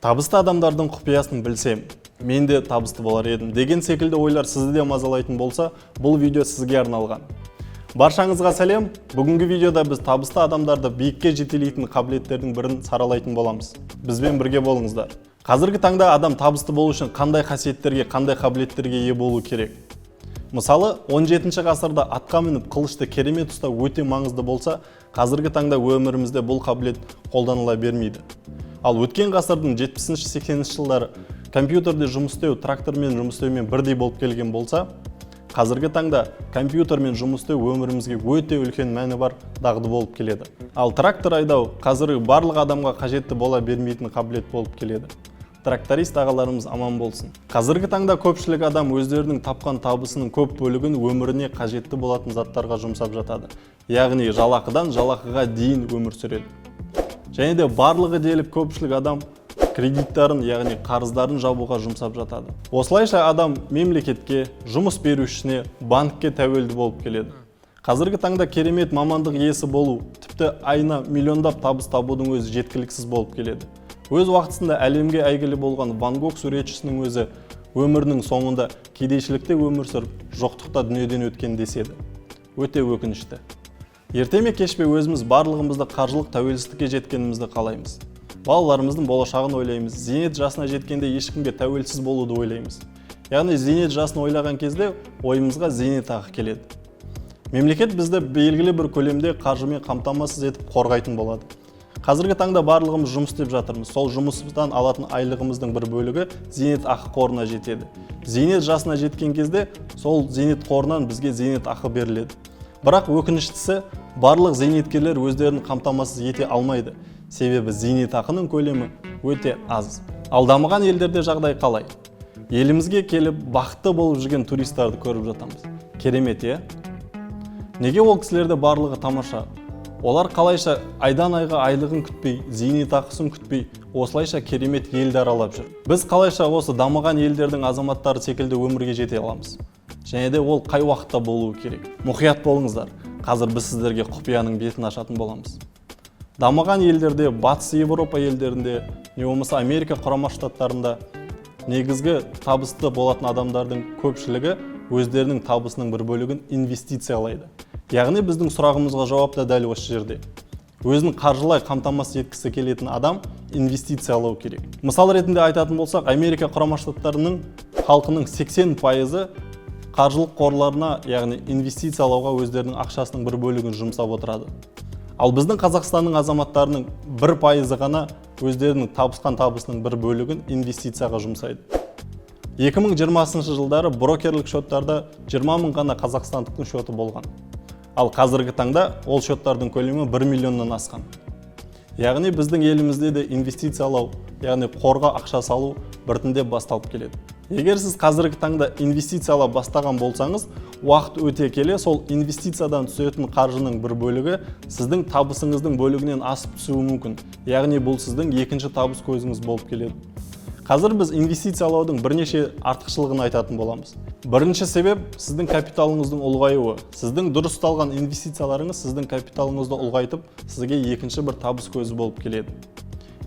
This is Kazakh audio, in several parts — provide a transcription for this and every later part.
Табысты адамдардың құпиясын білсем, мен де табысты болар едім деген секілді ойлар сізді де мазалайтын болса, бұл видео сізге арналған. Баршаңызға сәлем! Бүгінгі видеода біз табысты адамдарды биікке жетелейтін қабілеттердің бірін саралайтын боламыз. Бізбен бірге болыңыздар. Қазіргі таңда адам табысты болу үшін қандай қасиеттерге, қандай қабілеттерге ие болу керек? Мысалы, 17 ғасырда атқа мініп, қылышты керемет ұстау өте маңызды болса, қазіргі таңда өмірімізде бұл қабілет қолданыла бермейді. Ал өткен ғасырдың 70-80 жылдары компьютерде жұмыс істеу трактормен жұмыс істеумен бірдей болып келген болса, қазіргі таңда компьютермен жұмыс істеу өмірімізге өте үлкен мәні бар дағды болып келеді. Ал трактор айдау қазіргі барлық адамға қажетті бола бермейтін қабілет болып келеді. Тракторист ағаларымыз аман болсын. Қазіргі таңда көпшілік адам өздерінің тапқан табысының көп бөлігін өміріне қажетті болатын заттарға жұмсап жатады, яғни жалақыдан жалақыға дейін өмір сүреді. Және де барлығы дерлік көпшілік адам кредиттарын, яғни қарыздарын жабуға жұмсап жатады. Осылайша адам мемлекетке, жұмыс берушісіне, банкке тәуелді болып келеді. Қазіргі таңда керемет мамандық иесі болу, тіпті айына миллиондап табыс табудың өзі жеткіліксіз болып келеді. Өз уақытысында әлемге әйгілі болған Ван Гог суретшісінің өзі өмірінің соңында кедейшілікте өмір сүріп, жоқтықта дүниеден өткен деседі. Өте өкінішті. Ерте ме, кеш пе, өзіміз барлығымызды қаржылық тәуелсіздікке жеткенімізді қалаймыз. Балаларымыздың болашағын ойлаймыз. Зейнет жасына жеткенде ешкімге тәуелсіз болуды ойлаймыз. Яғни зейнет жасын ойлаған кезде ойымызға зейнетақы келеді. Мемлекет бізді белгілі бір көлемде қаржымен қамтамасыз етіп, қорғайтын болады. Қазіргі таңда барлығымыз жұмыс істеп жатырмыз. Сол жұмысымыздан алатын айлығымыздың бір бөлігі зейнетақы қорына жетеді. Зейнет жасына жеткен кезде сол зейнет қорынан бізге зейнетақы беріледі. Бірақ өкініштісі, барлық зейнеткерлер өздерін қамтамасыз ете алмайды, себебі зейнетақының көлемі өте аз. Ал дамыған елдерде жағдай қалай? Елімізге келіп, бақытты болып жүрген туристарды көріп жатамыз. Керемет, иә? Неге ол кісілерде барлығы тамаша? Олар қалайша айдан айға айлығын күтпей, зейнетақысын күтпей, осылайша керемет елді аралап жүр? Біз қалайша осы дамыған елдердің азаматтары секілді өмірге жете аламыз? Және де ол қай уақытта болуы керек? Мұқият болыңыздар, қазір біз сіздерге құпияның бетін ашатын боламыз. Дамыған елдерде, Батыс Еуропа елдерінде, не болмаса Америка Құрама Штаттарында негізгі табысты болатын адамдардың көпшілігі өздерінің табысының бір бөлігін инвестициялайды. Яғни біздің сұрағымызға жауап та дәл осы жерде. Өзін қаржылай қамтамасыз еткісі келетін адам инвестициялау керек. Мысал ретінде айтатын болсақ, Америка Құрама Штаттарының халқының 80%-ы қаржылық қорларына, яғни инвестициялауға өздерінің ақшасының бір бөлігін жұмсап отырады. Ал біздің Қазақстанның азаматтарының 1%-ы ғана өздерінің табысқан табысының бір бөлігін инвестицияға жұмсайды. 2020 жылдары брокерлік счеттарда 20 мың ғана қазақстандықтың счеты болған. Ал қазіргі таңда ол счеттардың көлемі 1 миллионнан асқан. Яғни біздің елімізде де инвестициялау, яғни қорға ақша салу біртіндеп басталып келеді. Егер сіз қазіргі таңда инвестициялап бастаған болсаңыз, уақыт өте келе сол инвестициядан түсетін қаржының бір бөлігі сіздің табысыңыздың бөлігінен асып түсуі мүмкін. Яғни бұл сіздің екінші табыс көзіңіз болып келеді. Қазір біз инвестициялаудың бірнеше артықшылығын айтатын боламыз. Бірінші себеп – сіздің капиталыңыздың ұлғаюы. Сіздің дұрыс ұсталған инвестицияларыңыз сіздің капиталыңызды ұлғайтып, сізге екінші бір табыс көзі болып келеді.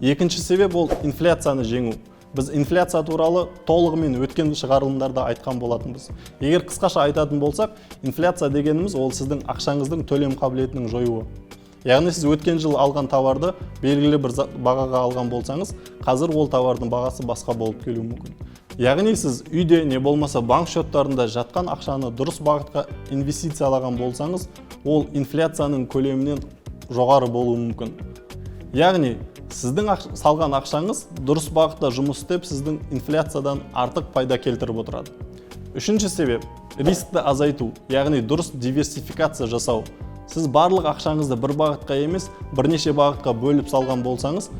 Екінші себеп – ол инфляцияны жеңу. Біз инфляция туралы толығымен өткен шығарылымдарда айтқан болатынбыз. Егер қысқаша айтатын болсақ, инфляция дегеніміз – ол сіздің ақшаңыздың төлем қабілетінің жоюы. Яғни сіз өткен жылы алған товарды белгілі бір бағаға алған болсаңыз, қазір ол товардың бағасы басқа болып келуі мүмкін. Яғни сіз үйде не болмаса банк счеттарында жатқан ақшаны дұрыс бағытқа инвестициялаған болсаңыз, ол инфляцияның көлемінен жоғары болуы мүмкін. Яғни сіздің салған ақшаңыз дұрыс бағытта жұмыс істеп, сіздің инфляциядан артық пайда келтіріп отырады. Үшінші себеп – рискті азайту, яғни дұрыс диверсификация жасау. Сіз барлық ақшаңызды бір бағытқа емес, бірнеше бағытқа бөліп салған болсаңыз,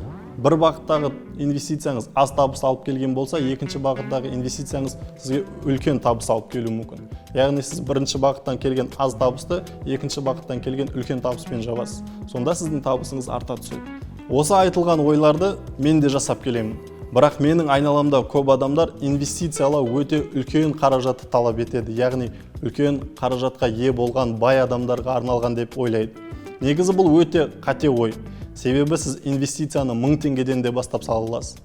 бір бағыттағы инвестицияңыз аз табыс алып келген болса, екінші бағыттағы инвестицияңыз сізге үлкен табыс алып келуі мүмкін. Яғни сіз бірінші бағыттан келген аз табысты екінші бағыттан келген үлкен табыспен жабасыз. Сонда сіздің табысыңыз арта түседі. Осы айтылған ойларды мен де жасап келемін. Бірақ менің айналамда көп адамдар инвестициялау өте үлкен қаражатты талап етеді, яғни үлкен қаражатқа ие болған бай адамдарға арналған деп ойлайды. Негізі бұл өте қате ой, себебі сіз инвестицияны 1000 теңгеден де бастап сала аласыз.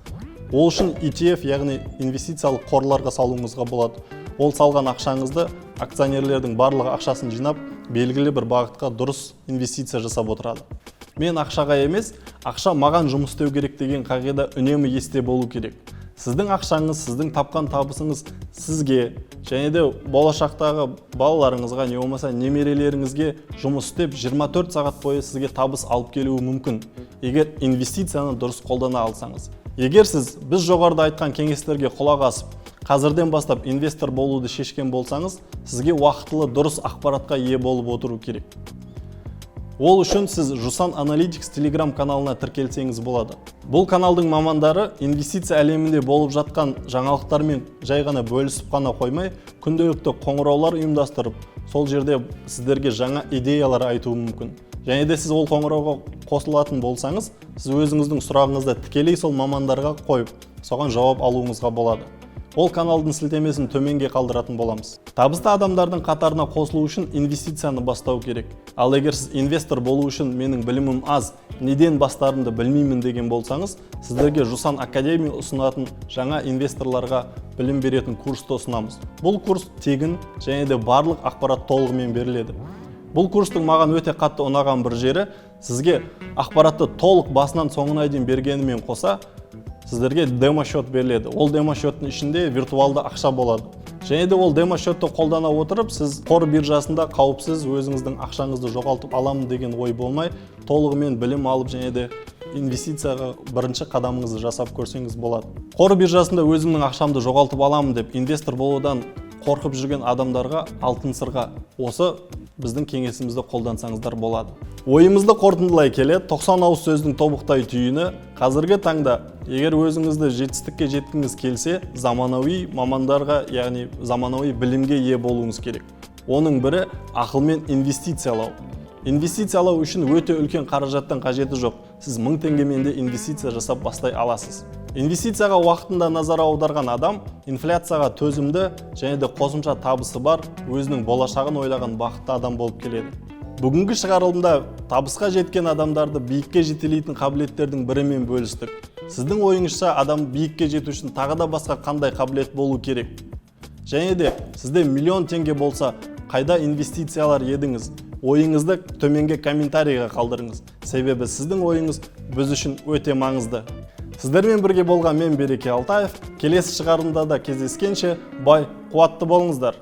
Ол үшін ETF, яғни инвестициялық қорларға салуыңызға болады. Ол салған ақшаңызды акционерлердің барлығы ақшасын жинап, белгілі бір бағытқа дұрыс инвестиция жасап отырады. Мен ақшаға емес, ақша маған жұмыс істеу керек деген қағида үнемі есте болу керек. Сіздің ақшаңыз, сіздің тапқан табысыңыз сізге және де болашақтағы балаларыңызға, не болмаса немерелеріңізге жұмыс істеп, 24 сағат бойы сізге табыс алып келуі мүмкін, егер инвестицияны дұрыс қолдана алсаңыз. Егер сіз біз жоғарыда айтқан кеңестерге құлақ асып, қазірден бастап инвестор болуды шешкен болсаңыз, сізге уақытылы дұрыс ақпаратқа ие болып отыру керек. Ол үшін сіз Жусан Аналитикс телеграм каналына тіркелсеңіз болады. Бұл каналдың мамандары инвестиция әлемінде болып жатқан жаңалықтармен жай ғана бөлісіп қана қоймай, күнделікті қоңыраулар ұйымдастырып, сол жерде сіздерге жаңа идеялар айтуы мүмкін. Және де сіз ол қоңырауға қосылатын болсаңыз, сіз өзіңіздің сұрағыңызды тікелей сол мамандарға қойып, соған жауап алуыңызға болады. Ол каналдың сілтемесін төменге қалдыратын боламыз. Табысты адамдардың қатарына қосылу үшін инвестицияны бастау керек. Ал егер сіз инвестор болу үшін менің білімім аз, неден бастарымды білмеймін деген болсаңыз, сіздерге Жусан Академи ұсынатын жаңа инвесторларға білім беретін курсты ұсынамыз. Бұл курс тегін және де барлық ақпарат толығымен беріледі. Бұл курстың маған өте қатты ұнаған бір жері, сізге ақпаратты толық басынан соңына дейін бергенімен қоса, сіздерге демо счет беріледі. Ол демо счеттің ішінде виртуалды ақша болады. Және де ол демо счетты қолдана отырып, сіз қор биржасында қауіпсіз, өзіңіздің ақшаңызды жоғалтып аламын деген ой болмай, толығымен білім алып және де инвестицияға бірінші қадамыңызды жасап көрсеңіз болады. Қор биржасында өзімнің ақшамды жоғалтып аламын деп инвестор болудан қорқып жүрген адамдарға алтын сырға: осы біздің кеңесімізді қолдансаңыздар болады. Ойымызды қорытындылай келе, 90 ауыз сөздің тобықтай түйіні: қазіргі таңда егер өзіңізді жетістікке жеткіңіз келсе, заманауи мамандарға, яғни заманауи білімге ие болуыңыз керек. Оның бірі – ақылмен инвестициялау. Инвестициялау үшін өте үлкен қаражаттың қажеті жоқ. Сіз 1000 теңгемен де инвестиция жасап бастай аласыз. Инвестицияға уақытында назар аударған адам инфляцияға төзімді және де қосымша табысы бар, өзінің болашағын ойлаған бақытты адам болып келеді. Бүгінгі шығарылымда табысқа жеткен адамдарды биікке жетелейтін қабілеттердің бірімен бөлістік. Сіздің ойыңызша, адам биікке жету үшін тағы да басқа қандай қабілет болу керек? Және де сізде миллион теңге болса, қайда инвестициялар едіңіз? Ойыңызды төменге комментарийға қалдырыңыз, себебі сіздің ойыңыз біз үшін өте маңызды. Сіздермен бірге болған мен, Береке Алтаев. Келесі шығарылымда да кездескенше бай қуатты болыңыздар.